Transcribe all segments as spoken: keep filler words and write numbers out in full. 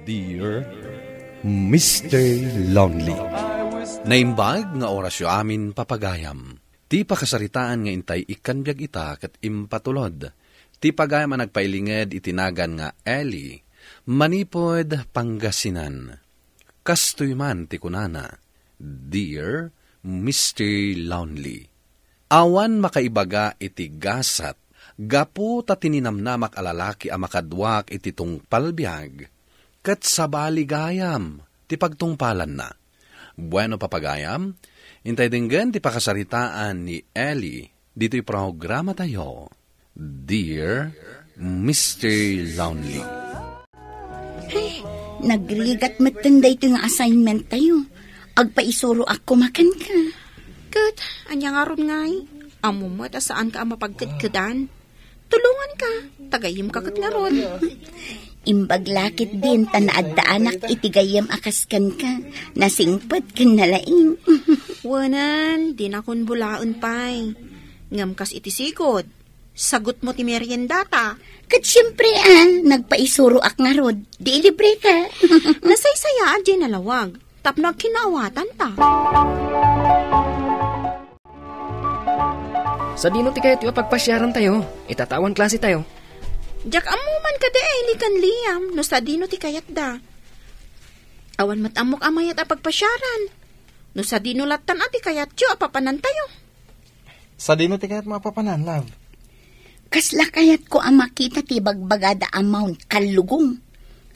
Dear Mister Lonely. Naimbag nga orasyo amin, papagayam. Ti pakasaritaan nga intay ikkan biag ita ket impatulod ti pagayam a nagpailinged iti nagan nga Eli, manipud Pangasinan. Kastoy man ti kunana, "Dear Mister Lonely, awan makaibaga iti gasat gapu ta ti ninamnamak a lalaki a makaduak iti tungpal biag, ket sabali gayam ti pagtungpalanna." Bueno, papagayam, intay denggen ti pakasaritaan ni Eli ditoy programatayo, Dear Mister Lonely. Ay, nagrigat metten daytoy nga assignment tayo. Agpaisuroak koma kenka. Ket, ania ngarud ngay? Ammo met a saanka a mapagkedkedan. Tulonganka, ta gayyemka ket ngarud. Imbag la ketdin ta naaddaanak iti gayyem a kas kenka. Nasingpet ken nalaing. Wenan, dinakon bulaen pay. Ngem kas iti sigud, sagutmo ti meriendata. Ket siempre, a, nagpaisuroak ngarud, di ilibreka. Nasaysayaat diay nalawag, tapno agkinnaawatanta. Sadino ti kayatyo a pagpasiarantayo? Ita ta awan klasetayo. Diak ammo man kadi, Eli ken Liam, no sadino ti kayatda. Awan met ammok a mayat a pagpasiaran. No sadino lattan a ti kayatyo a papanantayo? Sadino ti kayatmo a papanan, love? Kasla kayatko a makita ti bagbagada a Mount Kallugong.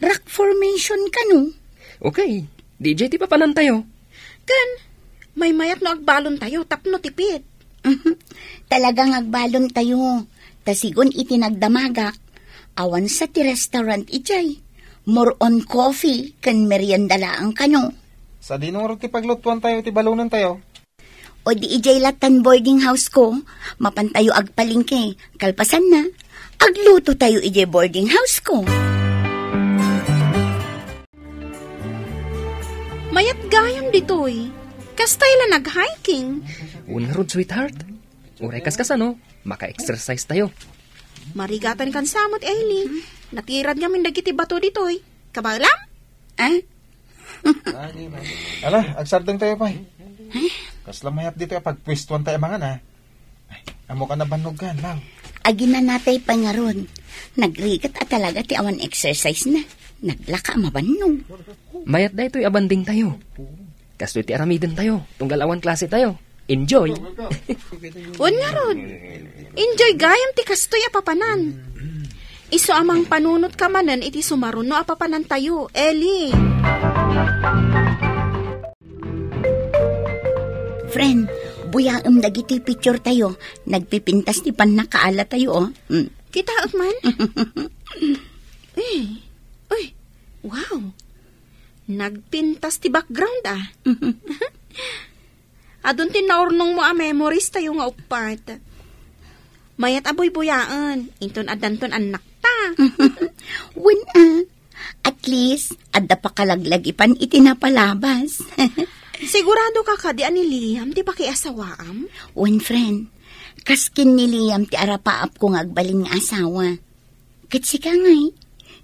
Rock formation kano? Okay, D J ti papanantayo. Ken, maymayat no agbalontayo tapno tipid. Mhm. Talagang agbalontayo. Ta sigun iti nagdamagak, awan sa ti restaurant idiay. More on coffee ken merienda laeng kano. Sadino ngarud ti paglutuantayo iti balonentayo? O di idiay lattan boarding house ko, mapantayo agpalengke. Kalpasanna, aglutotayo idiay boarding house ko. Mayat gayam ditoy. Kastay la nag-hiking. Wen ngarud, sweetheart. Uray kas kasano, maka-exercise tayo. Marigatan kan samot, Eli. Natirad ngamin dagiti bato ditoy. Kabaelam? Ah? Ala, agsardeng tayo pay. Kasla mayat ditoy a pagpuestuan tayo mangan, a. Ay, ammo ka nabannog kan, Mang. Aginanatay pay ngarud. Nagrigat a talaga ti awan exercise na. Naglaka a mabannog. Mayat daytoy a banding tayo. Kastoy ti aramiden tayo, tunggal awan klase tayo. Enjoy. Wen ngarud. Enjoy gayam ti kastoy a papanan. Isu a mangpanunot ka manen iti sumaruno a papanan tayo, Eli. Friend, buyaem dagiti picture tayo. Nagpipintas ti pannakaala tayo, oh. Mm. Kitaek man? Eh, uy, wow. Nagpintas ti background, ah. Adun ti naurnongmo a memories tayo nga uppat. Mayat a buybuyaen, inton addanton annakta. Wen, ah. At least, adda pakalaglagipan iti napalabas. Sigurado ka kadi a ni Liam ti pakiasawaam? Wen, friend. Kas ken ni Liam ti arapaapko nga agbalin nga asawa. Ket sika ngay,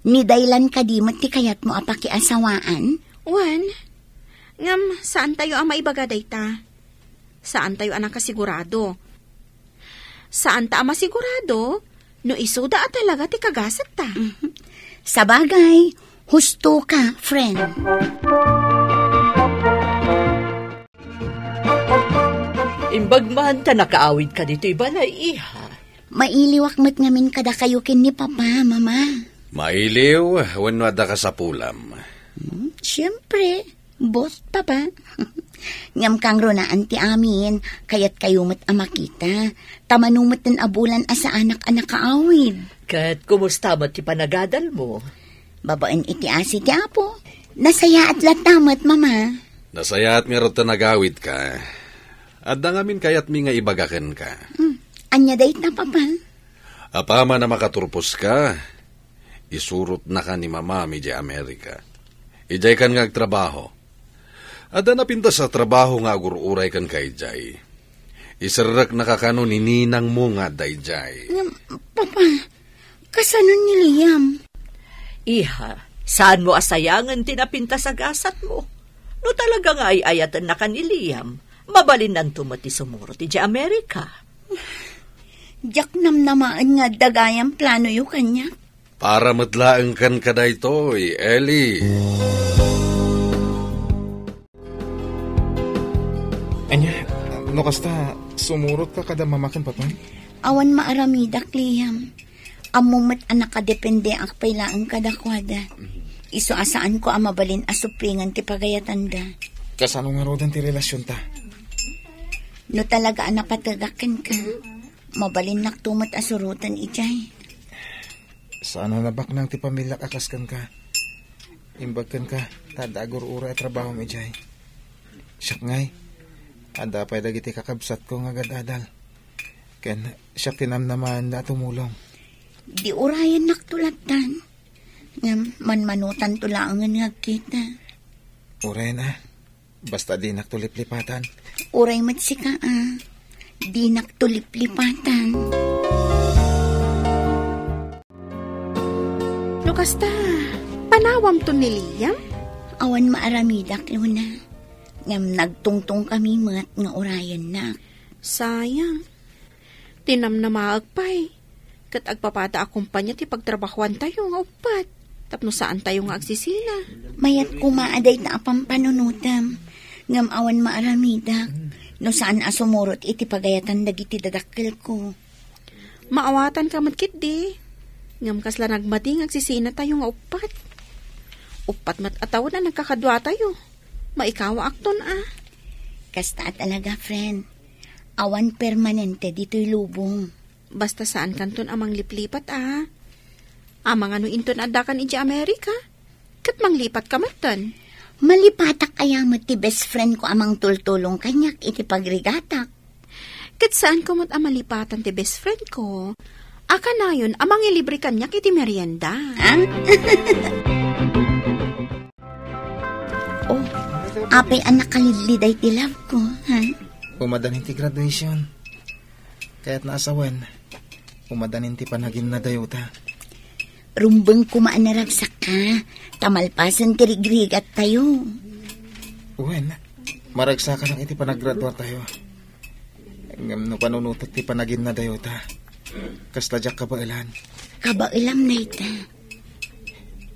ni Daylan kadi met ti kayatmo a pakiasawaan? Wen, ngem saantayo a maibaga dayta. Saantayo a nakasigurado. Saanta a masigurado no isuda a talaga ti kagasatta. Mhm. Sabagay, husto ka, friend. Imbag man ta nakaawid ka ditoy balay, iha. Mailiwak met ngamin kadakayo ken ni Papa, Mama. Mailiw wenno adda kasapulam? Hmm, siempre, both, Papa. Ngem kangrunaan ti amin, kayatkayo met a makita. Ta mano metten a bulan a saanak a nakaawid. Ket kumusta met ti panagadalmo? Babaen iti asi ti Apo. Nasayaat latta met, Mama. Nasayaat ngarud ta nagawidka. Adda ngamin kayatmi nga ibaga kenka. Hmm. Ania dayta, Papa? Apaman a makaturposka, isurotnaka ni Mamam idiay Amerika. Idiaykan nga agtrabaho. Adda napintas a trabaho nga agur-uray kenka idiay. Iserreknaka kano ni ninangmo nga adda idiay. Ngem, Papa, kasano ni Liam? Iha, Saanmo a sayangen ti napintas a gasatmo. No talaga nga ay-ayatennaka ni Liam, mabalinnanto met ti sumurot idiay Amerika. Diak namnamaen nga adda gayam planoyo kaniak. Para met laeng kenka daytoy, Ellie. Ania, no kasta, sumurotka kada mama ken papa? Awan maaramidak, Liam. Ammom met a nakadependeak pay laeng kadakuada. Isu a saanko a mabalin a supringen ti pagayatanda. Kasano ngaruden ti relasionta? No talaga a napategak kenka, mabalinnakto met a suroten idiay. Saan a nabaknang ti pamiliak a kas kenka. Imbag kenka, ta adda agur-uray a trabahom idiay. Siak ngay, adda pay dagiti kakabsatko nga agad-adal. Ken siak ti namnamaenda a tumulong. Di urayennakto lattan. Ngem manmanotanto laengen nga agkita. Urayen a. Basta dinakto liplipatan. Uray met sika a. Dinakto liplipatan. No kasta, panawamto ni Liam? Awan maaramidak, Luna. Ngem nagtungtongkami met nga urayennak. Sayang. Ti namnamaek pay, ket agpapada a kompania ti pagtrabahoantayo nga uppat, tapno saantayo nga agsisina. Mayat koma a dayta a pampanunotem, ngem awan maaramidak, no saan a sumurot iti pagayatan dagiti dadakkelko. Maawatanka met ketdi, ngem kasla nagmadi nga agsisinatayo nga uppat. Uppat met a tawen a nagkakaduatayo. Maikawaakton a. Kasta a talaga, friend. Awan permanente ditoy lubong. Basta saankanton a mangliplipat a. Amangan no inton addakan idiay Amerika, ket manglipatka metten. Malipatak aya met ti best friend ko a mangtultulong kaniak iti pagrigatak? Ket saanko met a malipatan ti best friend ko a kanayon a mangilibre kaniak iti merienda. Ah? Oh, apay a nakalidliday ti love ko, ha? Umadanin ti graduation. Kayatna a sawen, umadanin ti panaginadayota. Rumbeng koma a naragsakka, ta malpasen ti rigrigattayo. Wen, maragsakanak iti panagraduatayo. Ngem no panunotek ti panaginadayota, kasta diak kabaelan. Kabaelam dayta.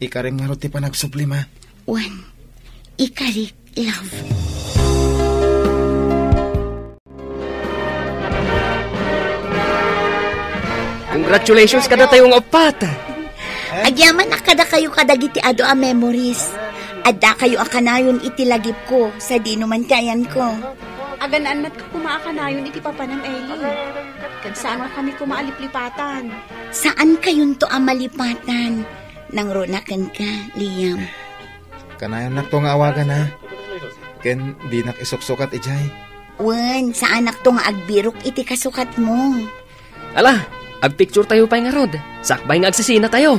Ikarim ngarud ti panagsublim a. Wen, ikarik, love. Congratulations kadatayo nga uppat. Agyamanak kadakayo kadagiti adu a memories. Addakayo a kanayon iti lagipko, sadino man ti ayanko. Agan-annadka koma a kanayon iti papanem, Eli. Ket saannakami koma a liplipatan. Saankayonto a malipatan. Nangruna kenka, Liam. Kanayonnakto nga awagan, ha? Ken dinak isuksukat idiay. Wen, saanakto nga agbirok iti kasukatmo. Ala, agpicturetayo pay ngarud. Sakbay nga agsisinatayo.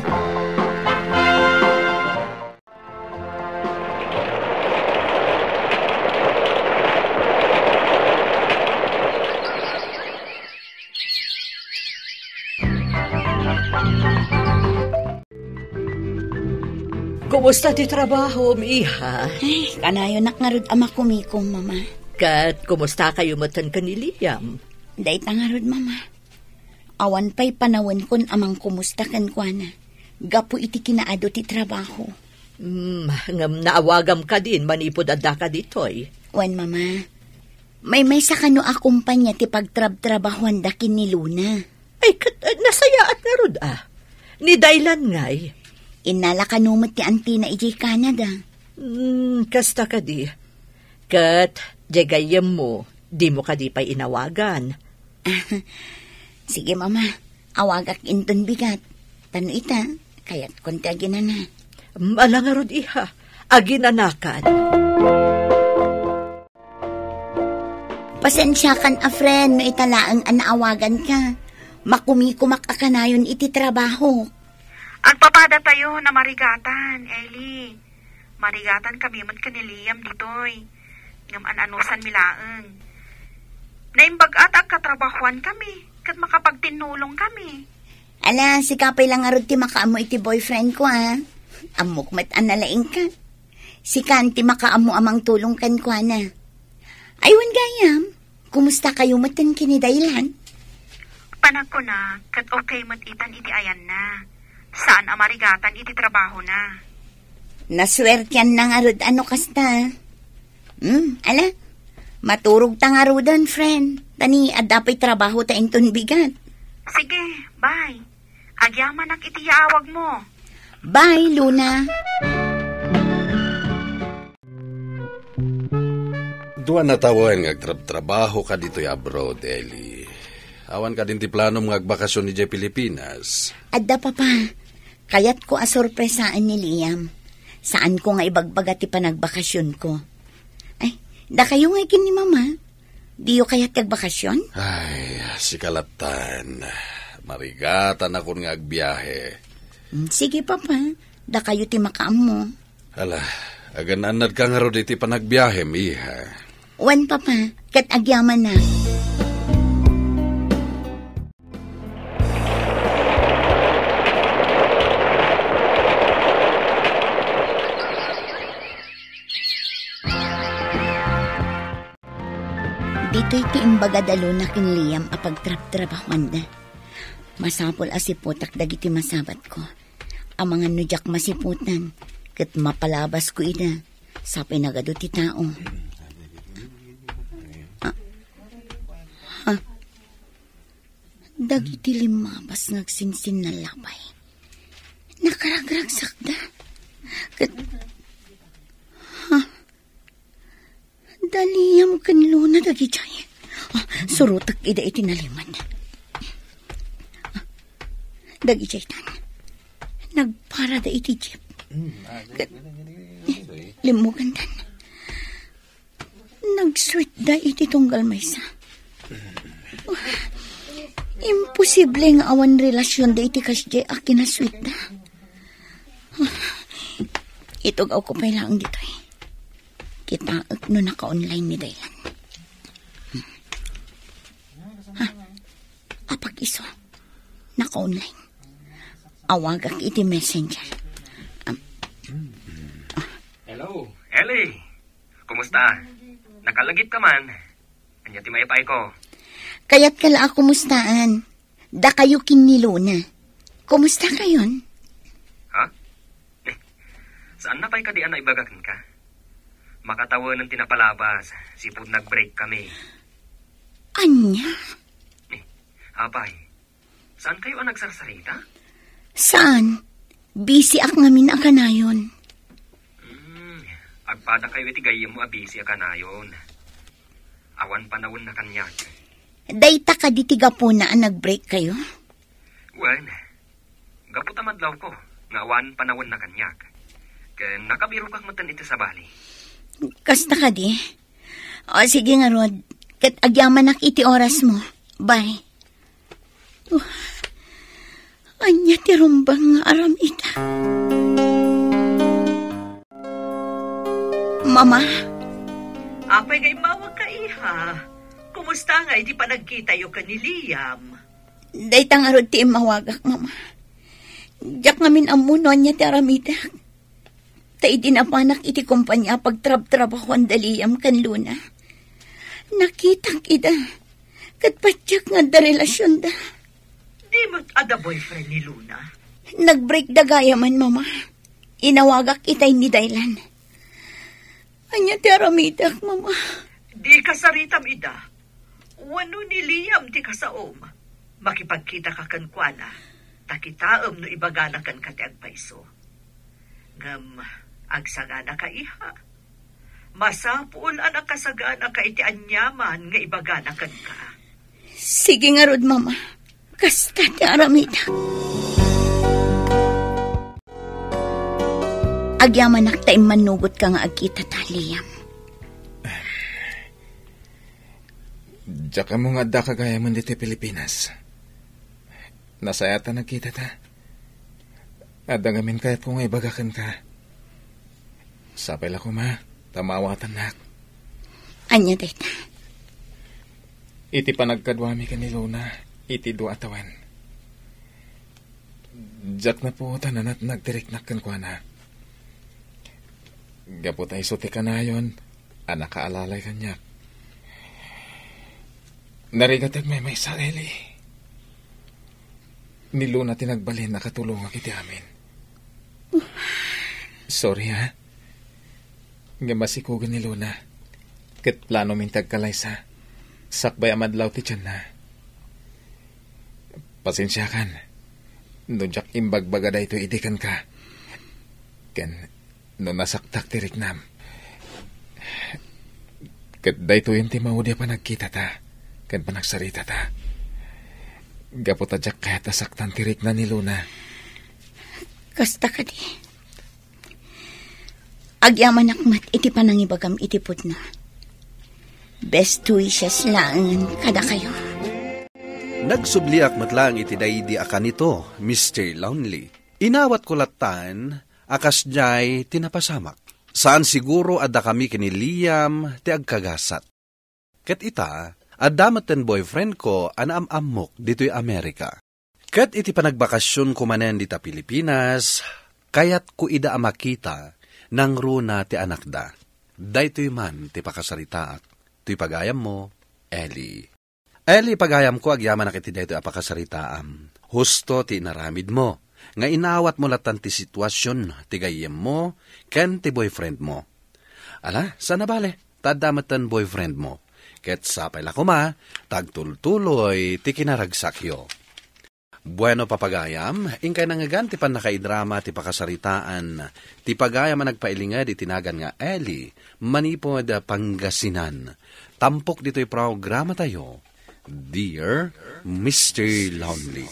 Kumusta ti trabahom, iha? Ay, kanayonak ngarud a makumikom, Mama. Ket kumustakayo metten ken ni Liam? Dayta ngarud, Mama. Awan pay panawenkon a mangkumusta kenkuana gapu iti kinaadu ti trabaho. Hmm, ngem naawagam kadin manipud addaka ditoy? Wen, Mama. Maymaysa kano a kompania ti pagtrabtrabahoanda ken ni Luna? Ay, ket, eh, nasayaat ngarud a. Ni Dylan ngay? Innala kano met ti antina idiay Canada? Hmm, kasta kadi. Ket, diay gayyemmo, dimo kadi pay inawagan? Sige, Mama. Awagak inton bigat. Ta no ita, kayatkon ti aginana. Hmm, ala ngarud, iha. Aginanakan. Pasensiakan a friend no ita laeng a naawaganka. Makumikumak a kanayon iti trabaho. Agpapadatayo a marigatan, Eli. Marigatan kami met ken ni Liam ditoy. Ngem an-anusanmi laeng. Naimbag-at a agkatrabahoan kami, ket makapagtinnulong kami. Ala, sika pay la ngarud ti makaammo iti boyfriend ko, a. Ammok met a nalaingka. Sikan ti makaammo a mangtulong kenkuana. Ay, wen gayam, kumusta kayo met ken ni Daylan? Panagkuna, ket okay met itan iti ayanna. Saan a marigatan iti trabahona. Nasuertianna ngarud a no kasta. Hmm, ala, maturogta ngaruden, friend. Ta ni adda pay trabahota inton bigat. Sige, bye. Agyamanak iti yaawagmo. Bye, Luna. Dua na tawen nga agtrabtrabahoka ditoy abroad, Eli. Awan kadin ti planom nga agbakasyon idiay Pilipinas? Adda, Papa. Kayatko a sorpresaen ni Liam. Saanko nga ibagbaga ti panagbakasyonko. Ay, dakayo nga ikin ni Mama. Diyo kayat ti agbakasyon? Ay, sika lattan. Marigatanakon nga agbiahe. Mm, sige, Papa. Dakayo ti makaammo. Ala, agan-annadka ngarud iti panagbiahem, iha. Wen, Papa, ket agyamanak. Ditoy ti imbaga da Luna ken Liam a pagtrabtrabahuanda. Masapul a siputak dagiti masabatko. Amangan no diak masiputan, ket mapalabasko ida. Sapay nagadu ti tao. Ah. Ha? Dagiti limmabas nga agsinsinnalabay. Nakaragragsakda. Ket, ha? Da Liam ken Luna dagidiay. Ah, surotek ida iti nalimed. Ah, dagidiay tan. Nagparada iti jeep. Ket, limmugandan. Nagsweetda iti tunggal maysa. Imposible nga awan relasionda iti kasdiay a kinasweetda. Itugawko pay laeng ditoy. Kitaek no naka-online ni Daylan. Ha? Apag-isu. Naka-online. Awagak iti messenger. Am-, Hello. Eli, kumusta? Nakalagipka man. Ania ti maipayko? Kayatka la a kumustaan. Dakayo ken ni Luna. Kumusta kayon? Ha? Eh, saan na pay kadi a naibaga kenka? Makatawenen ti napalabas, sipud nag-break kami. Ania? Eh, apay, saan kayo a nagsarsarita? Saan? Busy ak ngamin a kanayon. Hmm, agpada kayo iti gayyemmo a busy a kanayon. Awan panawen na kaniak. Dayta kadi ti gapuna a nag-break kayo? Wen, gapu ta madlawko nga awan panawen na kaniak. Ken nakabirokak metten iti sabali. Kasta kadi? O, sige ngarud. Ket agyamanak iti orasmo. Bye. Oh, ania ti rumbeng nga aramidek? Mama? Apay nga immawagka, iha? Kumusta nga iti panagkitayo ken ni Liam? Dayta ngarud ti immawagak, Mama. Diak ngamin ammo no ania ti aramidek. Ta idi napanak iti kompania a pagtrabtrabahuan da Liam ken Luna, nakitak ida. Ket patiek nga adda relasionda. Di met adda boyfriend ni Luna? Nag-break da gayamen, Mama. Inawagak itay ni Daylan. Ania ti aramidek, Mama? Di kasaritam ida. Wenno ni Liam ti kasaom. Makipagkitaka kenkuana, ta kitaem no ibagana kenka ti agpayso. Ngem agsaganaka, iha. Masapul a nakasaganaka iti aniaman nga ibagana kenka. Sige ngarud, Mama. Kasta ti aramidek. Agyamanak ta immannugotka nga agkitata, Liam. Diak ammo nga addaka gayamen ditoy Pilipinas. Nasayaat a nagkitata. Adda ngamin kayatko nga ibaga kenka. Sapay la koma ta maawatannak. Ania dayta? Iti panagkaduami ken ni Luna iti dua a tawen, Diak napuotan a natnag ti riknak kenkuana. Gapu ta isu ti kanayon a nakaalalay kaniak. Narigat ti agmaymaysa, Eli. Ni Luna ti nagbalin a katulongak iti amin. Sorry, ha? Nga masikugen ni Luna. Ket plano min ti agkalaysa. Sakbay a madlaw ti tianna. Pasensiakan. No diak imbagbaga daytoy idi kenka. Ken no nasaktak ti riknam. Ket daytoyen ti maudi a panagkitata ken panagsaritata. Gapu ta diak kayat a saktan ti rikna ni Luna. Kasta kadi. Agyamanak met iti panangibagam iti pudno. Best wishes laengen kadakayo. Nagsubliak met laeng iti daydi a kanito, Mister Lonely. Inawatko lattan a kasdiay ti napasamak. Saan siguro a dakami ken ni Liam ti agkagasat. Ket ita, adda met ten boyfriend ko a naam-ammok ditoy Amerika. Ket iti panagbakasionko manen dita Pilipinas, kayatko ida a makita nangruna ti anakda. Daytoy man ti pakasaritaak. Toy pagayammo, Eli. Eli, pagayamko, agyamanak iti daytoy a pakasaritaam. Husto ti inaramidmo, nga inawatmo lattan ti situasion ti gayyemmo ken ti boyfriendmo. Ala, saan a bale, ta adda met ten boyfriendmo. Ket sapay la koma, ta agtultuloy ti kinaragsakyo. Bueno, papagayam, inkay nangngegan ti pannakaidrama ti pakasaritaan ti pagayam a nagpailinged iti nagan nga Eli manipud Pangasinan. Tampok ditoy programatayo, Dear Mister Lonely.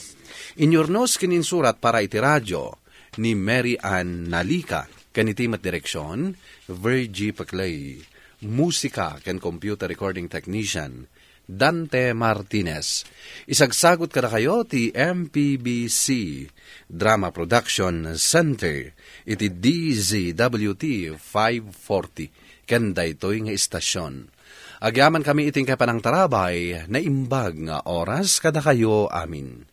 Inyurnos ken insurat para iti radio ni Mary Ann Nalica, ken iti met direksion, Virgie Paclay. Musika ken computer recording technician, Dante Martinez. Isagsagut kadakayo ti M P B C Drama Production Center iti D Z W T five forty ken daytoy nga istasion. Agyamankami iti inkay panangtarabay, naimbag nga oras kadakayo amin.